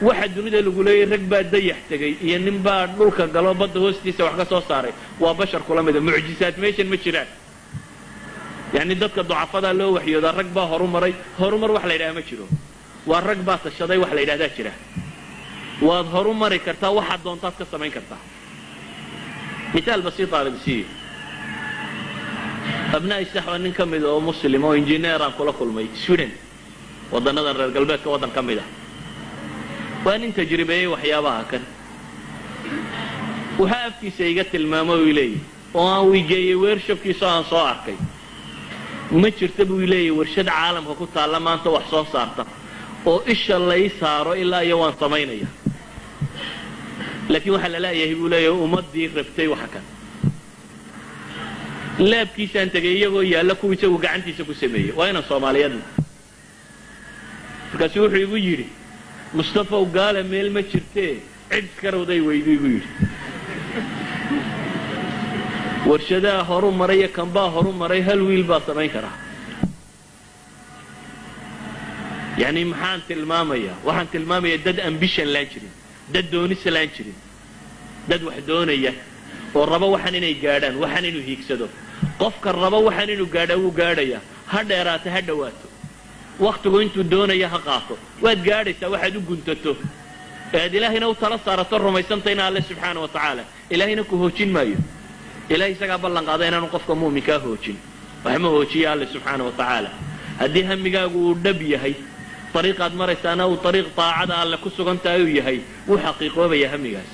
Waxa dunida lagu leeyay rag baa dayax tegay iyo nin baa dhulka galo badda hoostiisa wax ka soo saaray, waa bashar kula mida. Mucjisaad meeshan ma jiraan. Yacni dadka ducafadaa loo waxyoodaa rag baa horumaray. Horumar wax la yidhaha ma jiro, waa rag baa tashaday wax la yidhahdaa jira. Waad horumari kartaa, waxaad doontaad ka samayn kartaa. Misaal basiita aan idin siiyo. Abnaa'i saxwa nin ka mid oo Muslim oo injineer aan kula kulmay Sweden, waddannadan reer galbeedka waddan ka mid ah. Waa nin tajribeeyey waxyaabaha kan. Waxaa afkiisa iga tilmaamo uu leeyahy oo aan wigeeyey workshopkiisa oo aan soo arkay, ma jirta buu leeyahy warshad caalamka ku taalla maanta wax soo saarta oo isha lay saaro ilaa iyo waan samaynaya. Laakiin waxaa la la'yahay, buu leeyahay, ummaddii rabtay waxa kan. Labkiisaan tegay iyagoo yaalla kuwa isagu gacantiisa ku sameeyey. Waa inaan Soomaaliyeedna. Markaasu wuxuu igu yidhi, "Mustafaw, gaala meel ma jirtee cid iska rawday weydu." Igu yidhi, warshadaha horu maray iyo kanbaa horu maray, hal wiil baa samayn karaa. Yacni maxaan tilmaamayaa? Waxaan tilmaamayaa dad ambition laan jirin, dad doonisa laan jirin, dad wax doonaya oo raba waxaan inay gaadhaan, waxaan inuu hiigsado. Qofka raba waxaan inuu gaadhaa wuu gaadhayaa, ha dheeraato ha dhawaato, wakhtigu intuu doonaya ha qaato, waad gaadhaysaa. Waxaad u guntato ee aad Ilaahayna u tala saarato, rumaysantayna Alle subxaana wa tacaala, Ilaahayna ku hoojin maayo. Ilahay isagaa ballan qaada inaanu qofka mu'minkaa hoojin. Waxma hoojiya Alle subxaana wa tacaala. Haddii hamigaagu uu dhab yahay, ariiqaad maraysaana uu ariiq taacada Alle ku sugan tahay uu yahay, wuu xaqiiqoobaya hamigaas.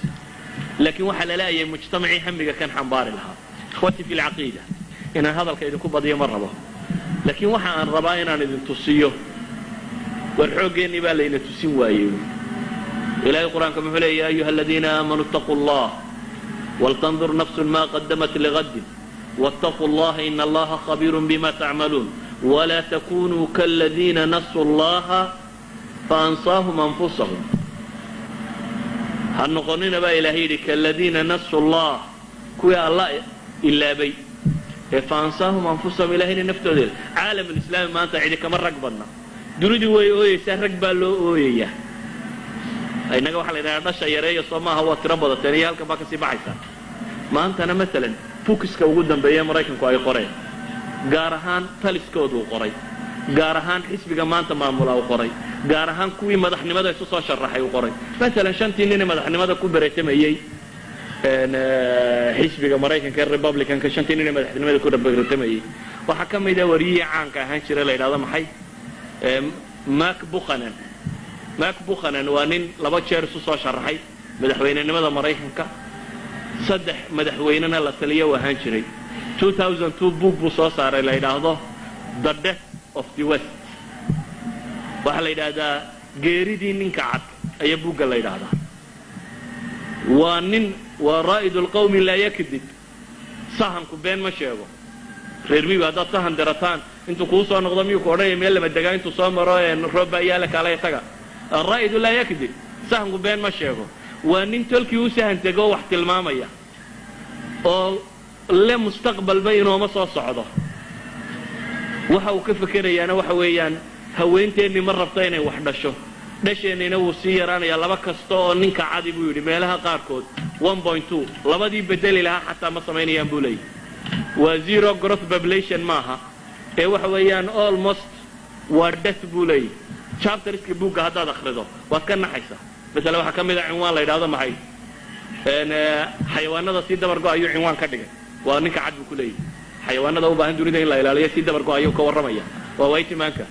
Laakiin waxaa la la'yahay mujtamacii hamiga kan xambaari lahaa. Ikhwatii fi lcaqiida, inaan hadalka idinku badiyo ma rabo, laakiin waxa aan rabaa inaan idin tusiyo, war xooggeenii baa layna tusin waayey. Ilahay Qur-aanka muxuu leeya? Ya ayuha aladiina aamanuu ittaquu allah waltandur nafsun ma qadamat ligadin wattaquu allaha ina allaha khabiirun bima tacmaluun walaa takunuu kaladiina nasuu allaha faansaahum anfusahum. Ha noqonina baa Ilahay yidhi kaladiina nasuu allah, kuwii Alla ilaabay ee faansaahum anfusahum, Ilahayna naftooda. Caalamulislaami maanta cidi kama rag badna. Dunidu way ooyeysaa, rag baa loo ooyayaa. Innaga waxaa la yidhahdaa dhasha yareeya, soo maaha? Waa tiro badateen iyo halkan baa kasii baxaysaa. Maantana maalan bookiska ugu dambeeya Maraykanku ay qoreen, gaar ahaan taliskooduu qoray, gaar ahaan xisbiga maanta maamula uu qoray, gaar ahaan kuwii madaxnimada isu soo sharaxay uu qoray, maalan shantii nin ee madaxnimada ku beretamayey xisbiga Maraykanka ee Republicanka, shantii nin ee madaxnimada ku beretamayey waxaa ka mid a wariyihii caanka ahaan jira la yidhahdo maxay, Mark Buchanan. Mark Buchanan waa nin laba jeer isu soo sharaxay madaxweynenimada Maraykanka, saddex madaxweynena la taliya u ahaan jiray. Book buu soo saaray la yidhaahdo The Death of the West. Waxaa la yidhaahdaa geeridii ninka cad ayaa buugga la yidhaahdaa. Waa nin, waa raa'id lqawmi laa yakdib, sahanku been ma sheego. Reer miyigu haddaad sahan dirataan, intuu kuu soo noqdo miyuu ku odhanaya meel lama degaa intuu soo maro roob baa yaala, kaalaya taga? Alraa'idu laa yakdib, sahanku been ma sheego. Waa nin tolkii u sahan tego wax tilmaamaya oo le mustaqbalba inooma soo socdo. Waxa uu ka fekerayaana waxa weeyaan haweenteenni ma rabto inay wax dhasho, dhasheennina wuu sii yaraanayaa. Laba kasta oo ninka cadi, buu yidhi, meelaha qaarkood 1.2 labadii bedeli lahaa xataa ma samaynayaan, buu leeyahy. Waa zero growth population maaha ee waxa weeyaan almost waa death, buu leeyahy. Chapterska buugga haddaad akhrido waad ka naxaysaa. Masale waxaa ka mid a cinwaan la yidhahdo maxay, xayawaanada sii dabar go ayuu cinwaan ka dhigay. Waa ninka cad buu ku leeyahy xayawaanada u baahan dunida in la ilaaliyo sii dabar go ayuu ka warramaya. Waa white manka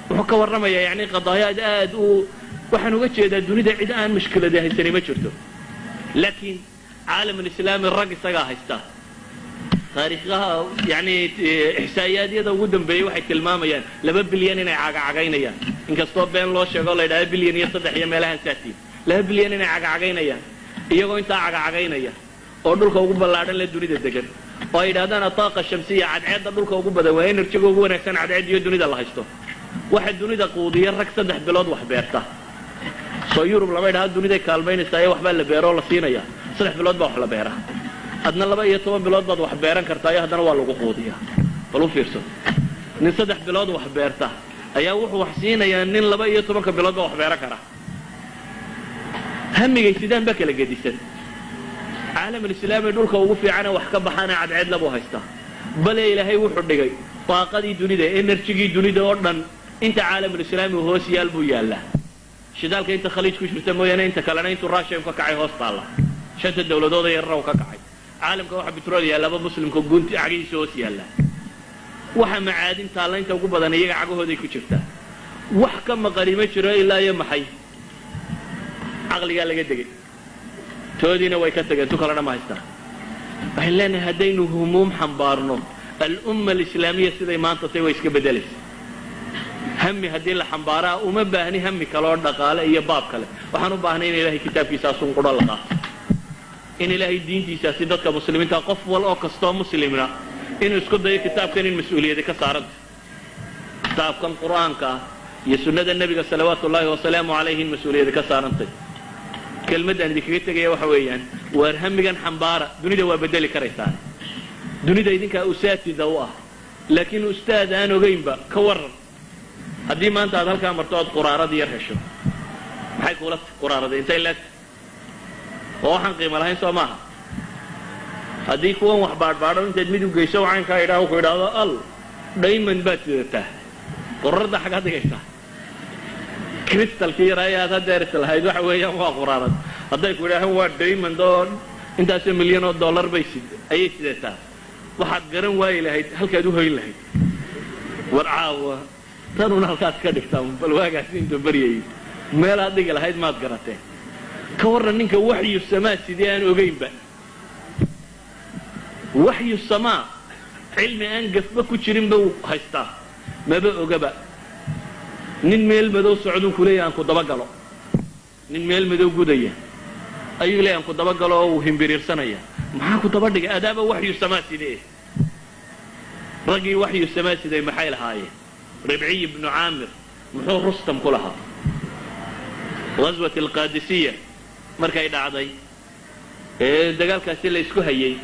wuxuu ka warramayaa. Yani qadaayaad aad u, waxaan uga jeedaa dunida cid aan mushkiladi haysani ma jirto, laakiin caalamulislaami rag isagaa haysta. Taariikhaha, yani ixsaa'iyaadyada ugu dambeeyey waxay tilmaamayaan 2 bilyan inay cagacagaynayaan, inkastoo been loo sheego la yidhahda bilyan iyo saddex iyo meelahan saatiin. 2 bilyan inay cagacagaynayaan, iyagoo intaa cagacagaynaya oo dhulka ugu ballaadhan le dunida degan, oo ay yidhahdaan ataaqa shamsiya, cadceedda dhulka ugu badan, waa energyga ugu wanaagsan cadceed iyo dunida la haysto. Waxa dunida quudiya rag 3 bilood wax beerta. Soo Yurub lama idhaha duniday kaalmaynaysaa ee waxbaa la beeroo la siinaya? 3 bilood baa wax la beeraa, adna 12 bilood baad wax beeran kartaa iyo haddana waa lagu quudiyaa. Bal u fiirso, nin 3 bilood wax beerta ayaa wuxuu wax siinayaa nin 12-ka bilood baa wax beeran kara. Hamigay sidaan ba kala gedisan. Caalamulislaami dhulka ugu fiicana wax ka baxaana cadceed labuu haystaa, bale Ilaahay wuxuu dhigay daaqadii dunida, energygii dunida oo dhan inta caalamulislaami hoos yaal buu yaallaa. Shidaalka inta Khaliij ku jirta mooyaane inta kalena intuu Russian ka kacay hoos taalla, shanta dawladood ee yarna uu ka kacay. Caalamka waxa bitrool yaallaba Muslimka gunti cagihiisa hoos yaallaa. Waxa macaadin taalla inta ugu badan iyaga cagahooday ku jirtaa. Wax ka maqani ma jiro ilaa iyo maxay? Caqligaa laga degay, toodiina way ka tageen, tu kalena ma haystaan. Waxaan leenahay haddaynu humuum xambaarno, alumma alislaamiya siday maanta tay way iska beddelaysa. Hami haddii la xambaaraa, uma baahni hami kale oo dhaqaale iyo baab kale. Waxaan u baahnay in Ilahay kitaabkiisaasun qudho la qaato, in Ilaahay diintiisaasi dadka Muslimiinta, qof wal oo kastoo Muslimna inuu isku dayo kitaabkan in mas-uuliyadi ka saaranta, kitaabkan Qur-aanka ah iyo sunnada Nebiga salawaatu ullaahi wasalaamu calayhi in mas-uuliyadi ka saarantay. Kelmaddaan idinkaga tegaya waxa weeyaan, waar hamigan xambaara, dunida waa bedeli karaysaa. Dunida idinkaa usaatida u ah, laakiin ustaad aan ogaynba ka waran. Haddii maanta aad halkaa marto ood quraarad yar hesho, maxay kuula quraaraday? Intay leegta oo waxaan qiimo lahayn soo maaha? Haddii kuwan wax baadhbaadho intaad mid u geyso caynkaa idhaah, wuxuu idhaahdo al diamond baad sidataa, qurarada xaggaad dhigaysaa? Crystalkii yaraa aad haddeer is lahayd waxa weeyaan waa quraarad, hadday ku idhaahaan waa diamond oo intaasoo milyan oo dollar bay sid ayay sidataa, waxaad garan waayi lahayd halkaad u hoyn lahayd. War caawa tanuna halkaad ka dhigtaa, bal waagaasi intuu baryayay meelaad dhigi lahayd maad garateen. Ka warran ninka waxyu samaa sidee aan ogaynba? Waxyu samaa, cilmi aan gafba ku jirinba uu haystaa, maba ogaba. Nin meel madow socduu kuleeyahy aan ku dabagalo. Nin meel madow gudaya ayuu leeyahy aan ku dabagalo, oo uu himbiriirsanaya. Maxaa ku daba dhigay? Adaaba waxyu samaa sidee? Raggii waxyu samaa siday maxay lahaayeen? Ribciy ibnu Caamir muxuu Rustam ku lahaa ghaswat Alqaadisiya markay dhacday ee dagaalkaasi la isku hayay,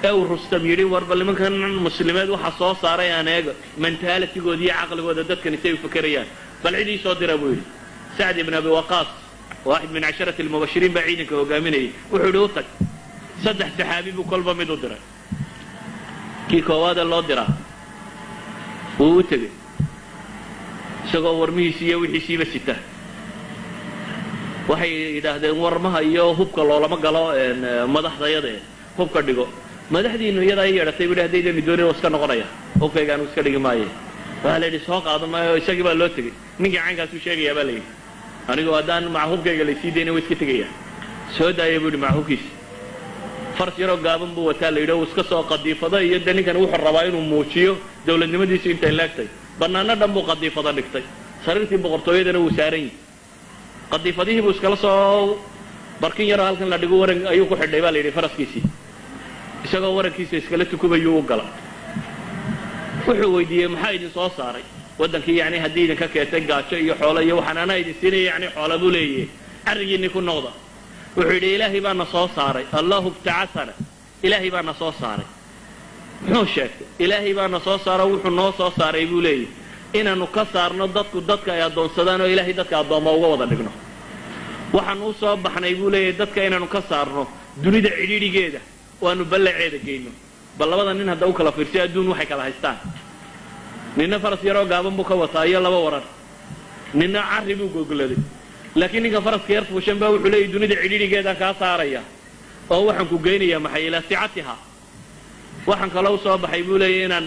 ee uu Rustam yidhi, war bal nimankan Muslimeed waxa soo saaray aan eego mentalitygooda iyo caqligooda, dadkani say u fekerayaan, bal cidii soo dira buu yidhi. Sacd ibn Abi Waqaas, waaxid min casharati almubashiriin, baa ciidanka hogaaminayay. Wuxuu yidhi u tag. Saddex saxaabi buu kolba mid u diray. Kii koowaadee loo diraa wuu u tegey isagoo warmihiisi iyo wixiisiiba sita. Waxay yidhaahdeen, warmaha iyo hubka loolama galo madaxdayade, hubka dhigo. Madaxdiinu iyadaa i yeedhatay bu hadaydani doonin oo iska noqonaya, hubkaygaanu iska dhigi maaye. Waxaa la yidhi soo qaado maayo. Isagii baa loo tegey. Ninkii caynkaasuu sheegayaa baa la yidhi, anigu haddaan maca hubkayga laysii dayna wa iska tegaya. Soo daaya bu yidhi maca hubkiisa. Faras yaroo gaaban buu wataa la yidhi, uu iska soo qadiifado iyo de ninkan wuxuu rabaa inuu muujiyo dawladnimadiisu intay leegtay. Bannaano dhan buu qadiifado dhigtay, sariirtii boqortooyadana wuu saaran yihi. Qadiifadihii buu iskala soo barkin yaroo halkan la dhigo waran ayuu ku xidhay baa la yidhi faraskiisii. Isagoo warankiisa iskala tukubayuu u gala. Wuxuu weydiiyey, maxaa idin soo saaray waddankii? Yani haddii idinka keentay gaajo iyo xoolo iyo waxaan anaa idin siinaya, yani xoola buu leeyahay, carrigiinni ku noqda. Wuxuu yidhi, Ilaahay baa na soo saaray. Allahu ibtacasana, Ilaahay baa na soo saaray. Muxuu sheegtay? Ilaahay baa na soo saaro. Wuxuu noo soo saaray buu leeyahy inaanu ka saarno dadku dadka ay addoonsadaan oo Ilaahay dadka addoomma uga wada dhigno. Waxaanu u soo baxnay buu leeyahay dadka inaanu ka saarno dunida cidhiidhigeeda oo aanu ballaceeda geyno. Bal labada nin hadda u kala fiirsay adduun waxay kala haystaan. Ninna faras yaroo gaaban buu ka wataa iyo laba waran, ninna carri buu gogladay. Laakiin ninka faraska yar fuushan baa wuxuu leeyahy dunida cidhiidhigeedaan kaa saaraya oo waxaan ku geynayaa maxay? Ilaa sicatiha. Waxaan kaloo usoo baxay buu leeyahy inaan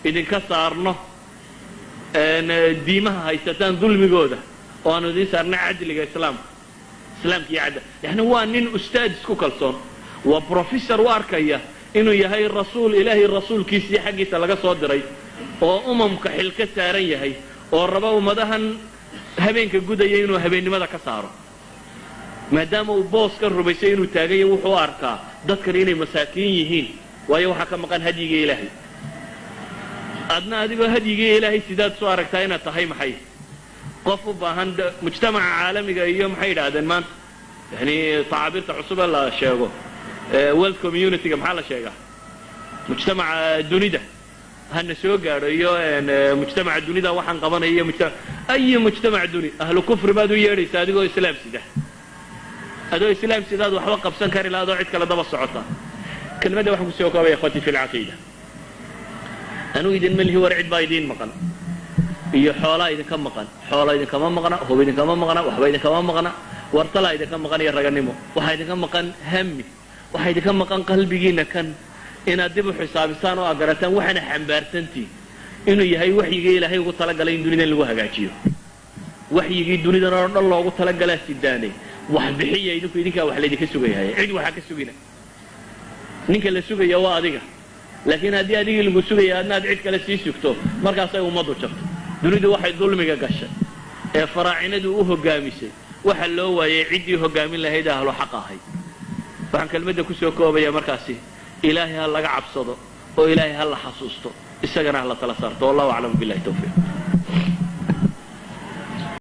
idinka saarno diimaha haysataan dulmigooda oo aanu idin saarno cadliga Islaamka, Islaamka iyo cadl. Yani waa nin ustaad isku kalsoon, waa professor u arkaya inuu yahay rasuul Ilaahay rasuulkiisii xaggiisa laga soo diray oo umamka xil ka saaran yahay oo raba ummadahan habeenka gudaya inuu habeennimada ka saaro. Maadaama uu booskan rumaysay inuu taagan yahy, wuxuu arkaa dadkan inay masaakiin yihiin, waayo waxaa ka maqan hadyigii Ilaahay. Adna adigoo hadyigii Ilaahay sidaad soo aragtaa inaad tahay maxay? Qof u baahan mujtamaca caalamiga iyo maxay yidhaahdeen maanta, yani tacaabiirta cusube la sheego, world communityga maxaa la sheegaa? Mujtamaca dunida hana soo gaadho iyo mujtamaca dunida waxaan qabanaya iyo mujtama ayi mujtamac duni ahlu kufri baad u yeedhaysaa adigoo Islaam sida. Adoo islaam sidaad waxba qabsan kari laha, adoo cid kale daba socota. Kelmadda waxaan kusoo koobaya, ikhwatii fi lcaqiida, anuu idinma lihi war cid baa idiin maqan iyo xoolaa idinka maqan. Xoola idinkama maqna, hub idinkama maqna, waxba idinkama maqna. Wartalaa idinka maqan iyo raganimo. Waxaa idinka maqan hami, waxaa idinka maqan qalbigiina kan inaad dib u xisaabisaan oo agarataan waxaana xambaarsantiin inuu yahay waxyigii Ilaahay ugu talagalay in dunidan lagu hagaajiyo. Waxyigii dunidan oo dhan loogu talagalaa sidaanay. Wax bixiya idinku, idinkaa wax laydinka sugayahay. Cid waxaa ka sugina, ninka la sugaya waa adiga. Laakiin haddii adigii lagu sugaya adna aad cid kale sii sugto, markaasay ummaddu jabto. Dunidu waxay dulmiga gashay ee faraacinadu u hogaamisay, waxa loo waayay ciddii hogaamin lahayd ahlu xaq ahayd. Waxaan kelmadda kusoo koobaya markaasi, Ilaahay ha laga cabsado oo Ilaahay ha la xasuusto, isagana ha la tala saarto. Wallahu aclam, billahi tawfiiq.